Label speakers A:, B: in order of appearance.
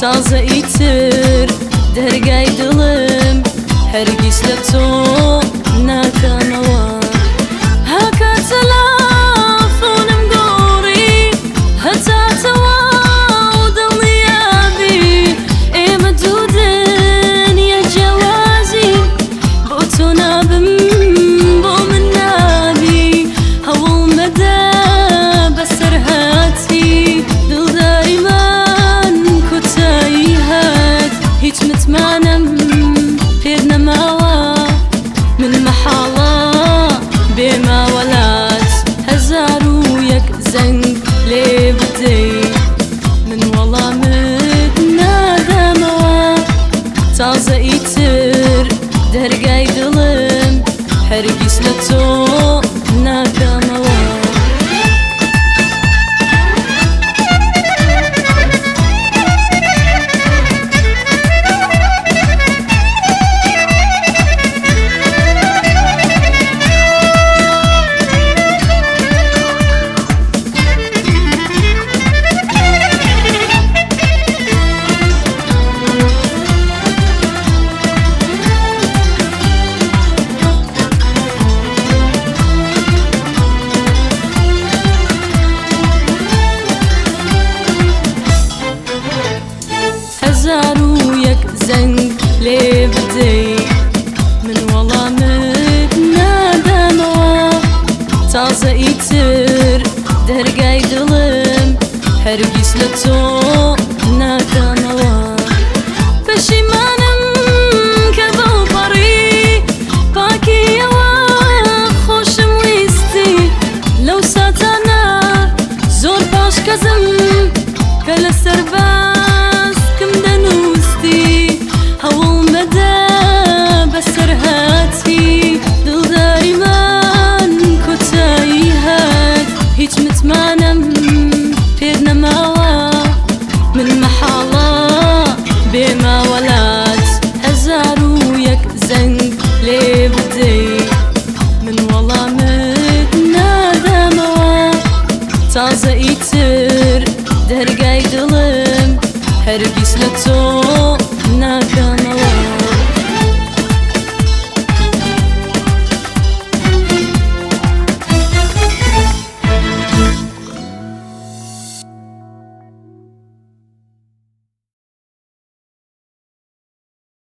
A: تازە ئیتر دەرگای دڵم هەرگیز لە تۆ ناکەمەوە. هەکا تەلەفۆنم گۆڕی هەتا تەواو دڵنیابی، ئێمە دوو دنیا جیاوازین، بۆ تۆ نابم بۆ من نابی، هەوڵ مەدە بەسەرهاتی دڵداری من کۆتایی هات، هیچ متمانەم پێت نەماوە، من مەحاڵە بێمە وەلات، 1001 زەنگ لێ بدەی من وەڵامت نادەمەوە. تازە ئیتر دەرگای دڵم هەرگیز لە تۆ ناکەمەوە. 1001 زەنگ لێ بدەی من وەڵامت نادەمەوە. تازە ئیتر دەرگای دڵم هەرگیز لە تۆ